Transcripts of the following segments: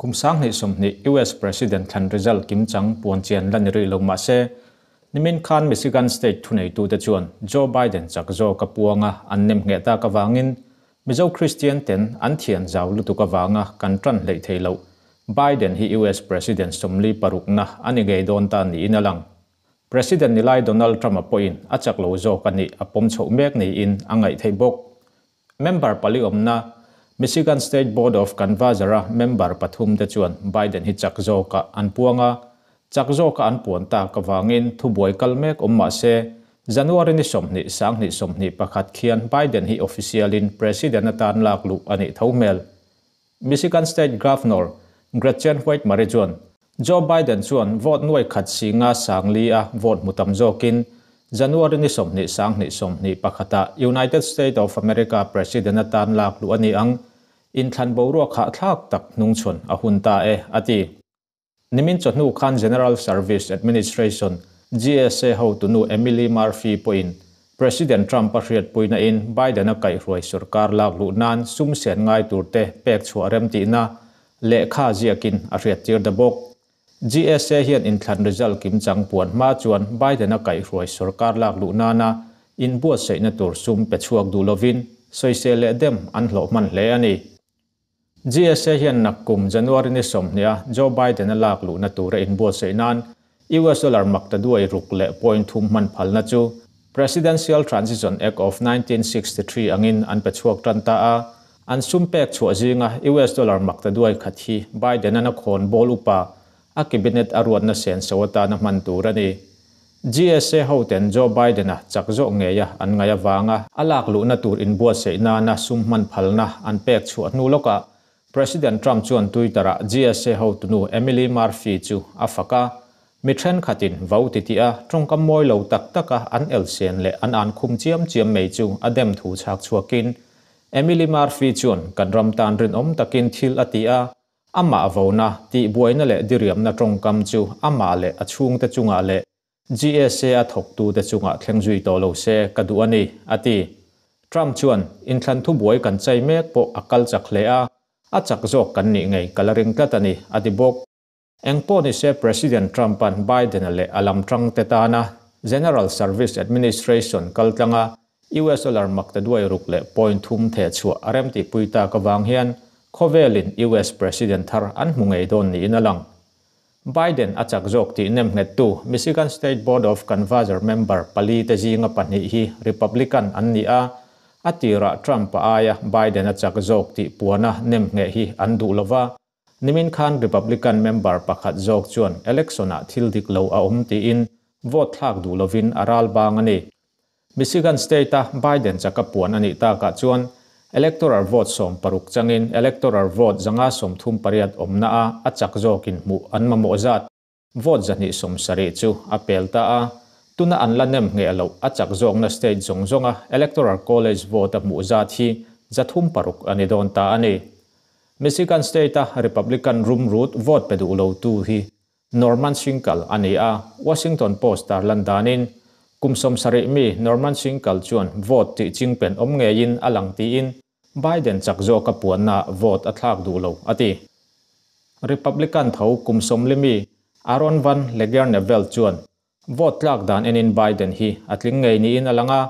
Kum 2020 US President thlan result kimchang puan chian la ni rih lo mah se, nimin khan Michigan State thuneitute chuan Joe Biden chak zawk a puanga an nem ngheh tak avangin Mizo Kristian ten an thian zau lutuk avanga kan tan hleih thei loh Biden hi US President 46na a ni ngei dawn ta niin a lang. President ni lai Donald Trump-a pawhin a chak lo zawk a nih a pawm chhoh mek niin a ngaih theih bawk. Member pali awmna Michigan State Board of Canvassor-a member pathum te chuan Biden hi chak zawkah an puang a, chak zawka an puan tak avangin thubuai kal mek awm mah se, January ni 20, 2021 khian Biden hi official-in President atan lak luh a nih tho hmel. Michigan State Governor Gretchen Whitmer-i chuan Joe Biden chuan vote nuai khat singa sangli a vote hmu tam zawkin January ni 20, 2021-ah United States of America President atan lak luh a ni ang, inthlan boruak hahthlak tak hnungchhawn a hun ta e, a ti. Nimin chawhnu khan General Service Administration, GSA hotunu Emily Murphy pawhin President Trump a hriatpuina in Biden a kaihhruai sorkar lak luh nan sum sen ngai turte pek chhuah rem tihna lehkha ziakin a hriattir ta bawk. GSA hian inthlan result kimchang puan hma chuan Biden a kaihhruai sorkar lak luh nana inbuatsaihna tur sum pe chhuak duh lovin sawisel leh dem an hlawh hman hle a ni. GSA hian nakkum January ni 20 a Joe Biden a lak luhna tura inbuatsaih nan US dollar makta duai ruk leh point thum hman phalna chu Presidential Transition Act of 1963 angin an pe chhuak tan ta a, an sum pek chhuah zinga US dollar makta duai khat hi Biden an a khawn ball upa a cabinet a ruatna sen so atana hman tur a ni. GSA hoten Joe Biden a chak zawk ngeia an ngai awanga a lak luhna tur inbuatsaih nana sum hman phalna an pek chhuah hnu lawkah President Trump chuan Twitter-ah GSA hotunu Emily Murphy chu a fak a, mi thenkhatin vo ti ti a tawngkam mawi lo tak taka an el sen leh an an khum chiam chiam mai chu a dem thu chhak chhuakin Emily Murphy chuan kan ram tan rinawm takin thil a ti a, amah vona tih buaina leh diriamna tawngkam chu amah leh a chhungte chungah leh GSA a thawktu te chungah thleng zui tawh lo se ka duh a ni, a ti. Trump chuan inthlan thu buai kan chai mek pawh a kal chak hle a, a chak zawk kan nih ngei ka la ring tlat a ni, a ti bawk. Eng pawh ni se President Trump an Biden a leh a lam tang te tana General Service Administration kaltlanga US dollar makta duai ruk leh point thum the chhuah a rem tih pui tak awang hian khawvelin US President thar an hmu ngei dawn niin a lang. Biden a chak zawk tih nem nghettu Michigan State Board of Canvassor member pali te zinga pahnih hi Republican an ni a, a tirah Trump a aia Biden a chak zawk tih puana nem nge hi an duh lova. Nimin khan Republican member pakhat zawk chuan election-ah thil dik lo a awm tiin vote thlak duh lovin a ral bang a ni. Michigan State-a Biden chaka puan a nih takah chuan electoral vote 60 changin electoral vote 138 awmna a a chak zawkin hmuh an mamawh zat vote 270 chu a pel ta a, tuna an la nem nge lo a chak zawkna state zawng zawnga electoral college vote a hmuh zat hi 306 a ni dawn ta a ni. Michigan State-a Republican rum rut vote pe duh lo tu hi Norman Shinkle a ni a, Washington Post tar lan danin kum 70 mi Norman Shinkle chuan vote tih chingpen awm ngeiin a lang tiin Biden chak zawk a puanna vote a thlak duh lo a ti. Republican tho kum 40 mi Aaron Van Legernevel chuan vote tlak dan enin Biden hi a tling ngei niin a lang a,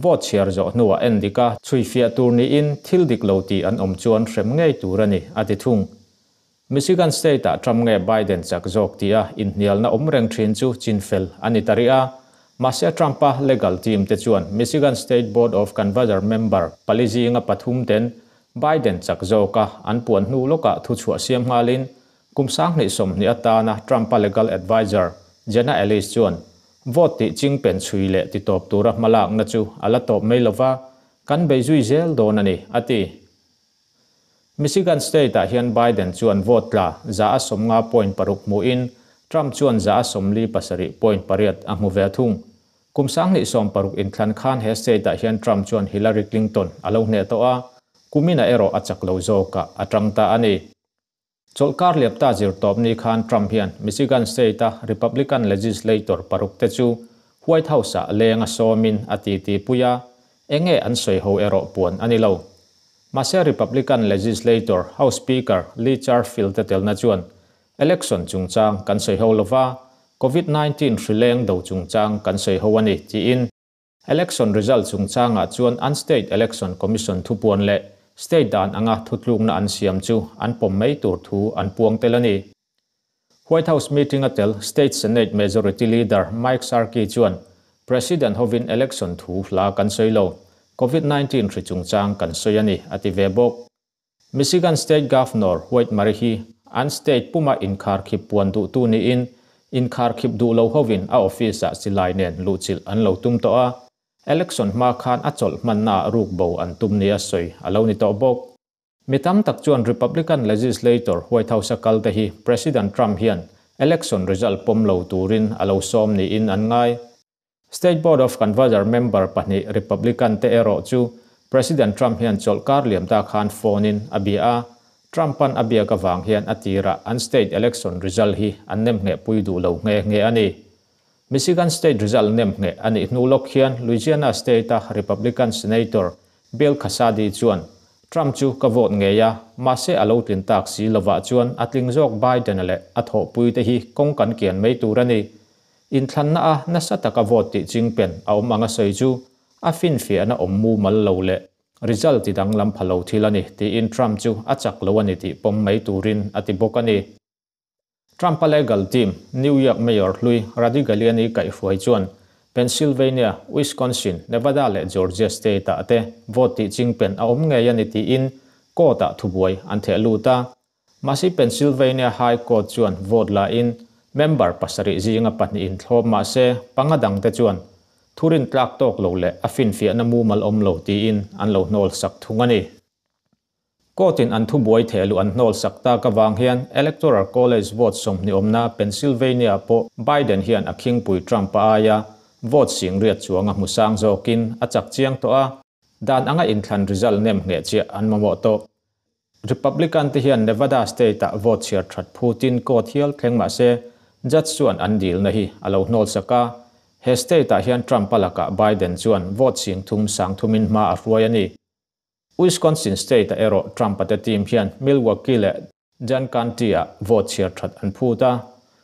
vote chhiar zawh hnuah en dika chhui fiah tur niin thil dik lo ti an awm chuan hrem ngei tur a ni a ti thung. Michigan State-ah Trump nge Biden chak zawk ti a inhnialna awm reng thin chu chinfel a ni ta rih a, mahse Trump-a legal team te chuan Michigan State Board of Canvassor member pali zinga pathum ten Biden chak zawk a an puan hnu lawkah thu chhuah siam nghalin kum 2020 atana Trump-a legal advisor Jenna Ellis chuan vote tih chingpen chhui leh ti tawp tura hmalakna chu a la tawp mai lova, kan bei zui zel dawn a ni, a ti. Michigan State-ah hian Biden chuan vote tla 150.6 hmuin Trump chuan 147.8 a hmu ve thung. Kum 2016 inthlan khan he state-ah hian Trump chuan Hillary Clinton a lo hne tawh a, kumina erawh a chak lo zawkah a tang ta a ni. Chawlhkar liapta zir tawp ni khan Trump hian Michigan State-a Republican legislator paruk te chu White House-ah leng a sawmin a ti ti pui a, enge an sawi ho erawh puan a ni lo. Mahse Republican legislator House Speaker Lee Cherfield te telna chuan election chungchang kan sawi ho lova, Covid 19 hri leng do chungchang kan sawi ho a ni tiin election result chungchangah chuan an state election commission thupuan leh state dan anga thutlukna an siam chu an pawm mai tur thu an puang tel a ni. White House meeting a tel state Senate Majority Leader Mike Sharkey chuan President hovin election thu hla kan sawi lo, Covid 19 hri chungchang kan sawi a ni a ti ve bawk. Michigan State Governor Whitmer hi an state puma inkharkhip puan duhtu niin inkharkhip duh lo hovin a office-ah silai nen luhchilh an lo tum tawh a, election hma khan a chawlh hmannaah rukbo an tum nia sawi a lo ni tawh bawk. Mi tam tak chuan Republican legislator White House-a kalte hi President Trump hian election result pawm lo turin a lo sawm niin an ngai. State Board of Converger member pahnih Republican te erawh chu President Trump hian chawlhkar liam ta khan phone-in a bia a, Trump-a'n a biak avang hian a tirah an state election result hi an nemngheh pui duh lo nghe nghe a ni. Michigan state result nemngheh a nih hnu lawk hian Louisiana state-a Republican Senator Bill Cassidy chuan Trump chu ka vote ngei a, mahse a lo tlin tak si lovah chuan a tling zawk Biden-a leh a thawhpuite hi kawng kan kian mai tur a ni. Inthlanna a nasa taka vote tih chingpen a awm anga sawi chu a finfiahna awm mumal lo leh result ti danglam pha lo thil a ni tiin Trump chu a chak lo a ni tih pawm mai turin a ti bawk a ni. Trump-a legal team New York Mayor hlui Rudy Giuliani kaihhruai chuan Pennsylvania, Wisconsin, Nevada leh Georgia state-ah te vote tih chingpen a awm ngei a ni tiin court-ah thubuai an theh lut a. Mahse Pennsylvania High Court chuan vote la in member pasarih zinga pahnihin thlawp mahse panga dangte chuan thurin tlak tawk lo leh a finfiahna mumal awm lo tiin an lo hnawl sak thung a ni. Court-in an thubuai thehluh an hnawl sak tak avang hian Electoral College vote 20 awmna Pennsylvania pawh Biden hian a khingpui Trump-a aia vote singriat chuang a hmu sang zawkin a chak chiang tawh a, dan anga inthlan result nem ngheh chiah an mamawh tawh. Republican te hian Nevada state-ah vote chhiar that phutin court hial thleng mah se judge chuan an dilna hi a lo hnawl sak a. He state-ah hian Trump-a lakah Biden chuan vote sing thum sang thumin hma a hruai a ni. Wisconsin state-ah erawh Trump-a te team hian Milwaukee leh Dane County-ah vote chhiar that an phut a.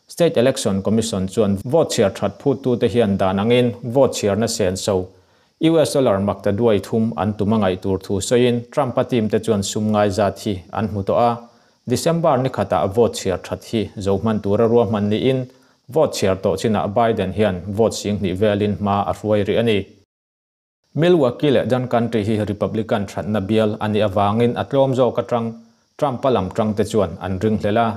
State Election Commission chuan vote chhiar that phuttute hian dan angin vote chhiarna senso US dollar makta duai thum an tum a ngaih tur thu sawiin Trump-a team te chuan sum ngai zat hi an hmu tawh a. December ni khatah vote chhiar that hi zo hman tura ruahman niin vote chhiar tawh chinah Biden hian vote 20,000 velin hma a hruai rih a ni. Milwaukee leh Dane County hi Republican thatna bial a nih avangin a tlawm zawk atang Trump-a lam tang te chuan an ring hlel a.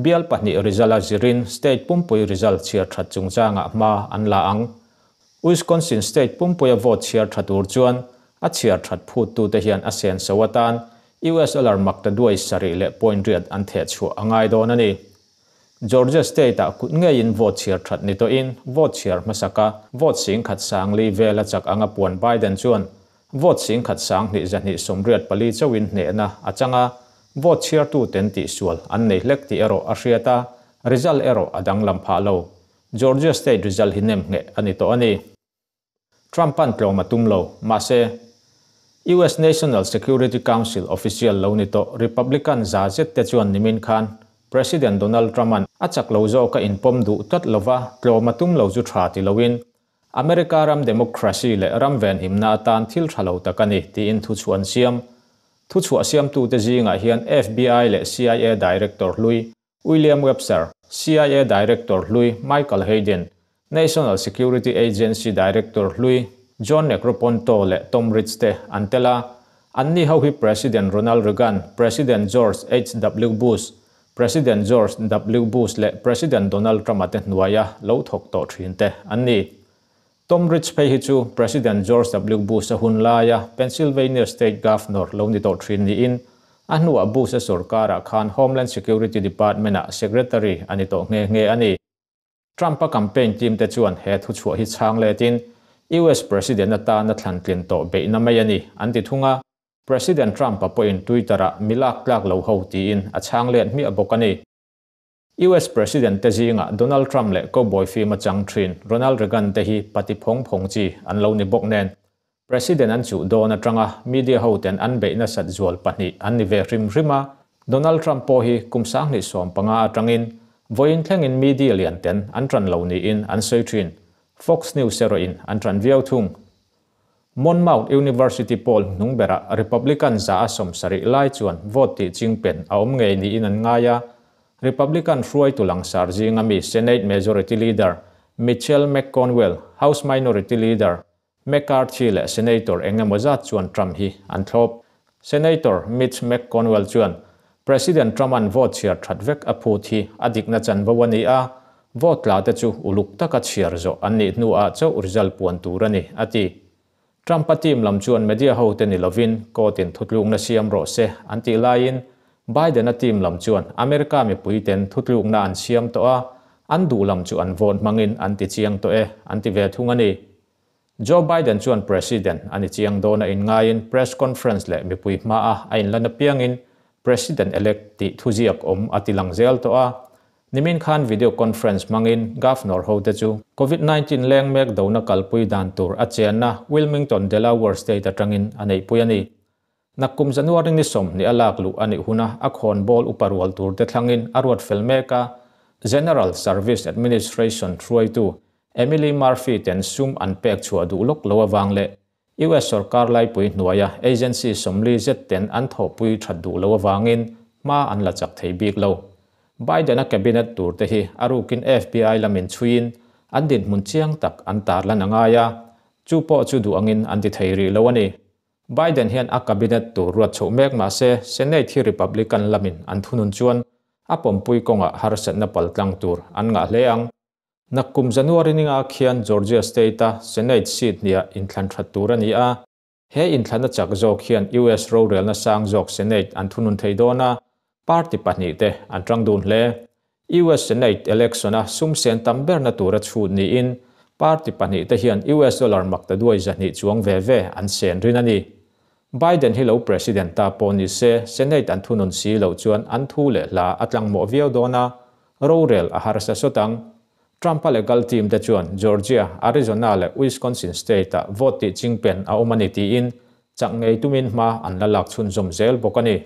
Bial pahnih result a zirin state pumpui result chhiar that chungchangah hma an la ang. Wisconsin state pumpuia vote chhiar tha tur chuan a chhiar that phuttute hian a senso atan US dollar makta duai sarih leh point riat an theh chhuah a ngai dawn a ni. Georgia state-ah kut ngeiin vote chhiar that ni tawhin vote chhiar hmasaka vote 10,004 vela chak anga puan Biden chuan vote 10,224 chauhin hnehna a changa vote chhiartu ten tih sual an nei hlek tih erawh a hriat a, result erawh a danglam phah lo. Georgia state result hi nem nge a ni tawh a ni. Trump-a'n tlawm a tum lo, mahse US National Security Council official lo ni tawh Republican za zet te chuan nimin khan President Donald Trump-a'n a chak lo zawk a inpawm duh tlat lova tlawm a tum lo chu tha ti loin America ram democracy leh ram venhimna atan thil tha lo tak a ni tiin thu chhuah an siam. Thu chhuah siamtute zingah hian FBI leh CIA Director hlui William Webster, CIA Director hlui Michael Hayden, National Security Agency Director hlui John Negroponte leh Tom Ridge te an tel a. Anni ho hi President Ronald Reagan, President George H.W. Bush, President George W. Bush leh President Donald Trump-a te hnuaia lo thawk tawh thin te an ni. Tom Ridge phei hi chu President George W. Bush a hun laia Pennsylvania State Governor lo ni tawh thin niin a hnuah Bush a sorkarah khan Homeland Security Department-ah Secretary a ni tawh nghe nghe a ni. Trump-a campaign team te chuan he thu chhuah hi chhang letin US President atana thlan tlin tawh beihna mai a ni an ti thung a. President Trump-a pawhin Twitter-ah milak tlak lo ho tiin a chhang let hmiah bawk a ni. US President te zingah Donald Trump leh cowboy film a chang thin Ronald Reagan te hi pati phawng phawng chi an lo ni bawk nen. President an chuh dawn atanga media hoten an beih nasat zual pahnih an ni ve hrim hrim a, Donald Trump pawh hi kum 2015 atangin vawiin thlengin media lian ten an tran lo niin an sawi thin. Fox News erawhin an tran viau thung. Monmouth University poll hnung berah Republican 70% lai chuan vote tih chingpen a awm ngei niin an ngai a, Republican hruaitu langsar zinga mi Senate Majority Leader Mitchell McConnell, House Minority Leader McCarthy leh Senator engemaw zat chuan Trump hi an thlawp. Senator Mitch McConnell chuan President Trump-a'n vote chhiar that vek a phut hi a dikna chanvo a ni a, vote tla te chu uluk taka chhiar zawh an nih hnuah chauh result puan tur a ni, a ti. Trump-a team lam chuan media hote ni lovin court-in thutlukna siam rawh se an tih laiin Biden-a team lam chuan America mipuiten thutlukna an siam tawh a, an duh lam chu an vote hmangin an ti chiang tawh e, an ti ve thung a ni. Joe Biden chuan President a ni chiang dawn a inngaiin press conference leh mipui hmaa a inlan apiangin President-elect tih thuziak awm a ti lang zel tawh a. Nimin khan video conference hmangin Governor hote chu Covid 19 leng mek dona kalpui dan tur a chenna Wilmington, Delaware State atangin a neihpui a ni. Nakkum January ni 20 a lak luh a nih huna a khawn ball upa rual tur te thlangin a ruat fel mek a, General Service Administration hruaitu Emily Murphy ten sum an pek chhuah duh lawk lo avang leh US sorkar laipui hnuaia agency 40 zet ten an thawhpui that duh lo avangin hma an la chak thei bik lo. Biden-a cabinet tur te hi a rukin FBI lamin chhuiin an dinhmun chiang tak an tarlan a ngai a, chu pawh chu duh angin an ti thei rih lo a ni. Biden hian a cabinet tur ruat chhoh mek mah se Senate hi Republican lamin an thunun chuan a pawmpui kawngah harsatna paltlang tur an ngah hle ang. Nakkum January ninga khian Georgia State-a Senate seat hniah inthlan that tur a ni a, he inthlana chak zawk hian US rorelna sang zawk Senate an thunun thei dawn a, party pahnih te an tang dun hle. US Senate election-a sum sen tam berna tura chhut niin party pahnih te hian US dollar makta duai 200 chuang ve ve an sen rin a ni. Biden hi lo president ta pawh ni se Senate an thunun si lo chuan an thu leh hla a tlang mawh viau dawn a, rorel a harsa sawt ang. Trump-a legal team te chuan Georgia, Arizona leh Wisconsin State-a vote tih chingpen a awm a ni tiin chak ngei tumin hma an la lak chhunzawm zel bawk a ni.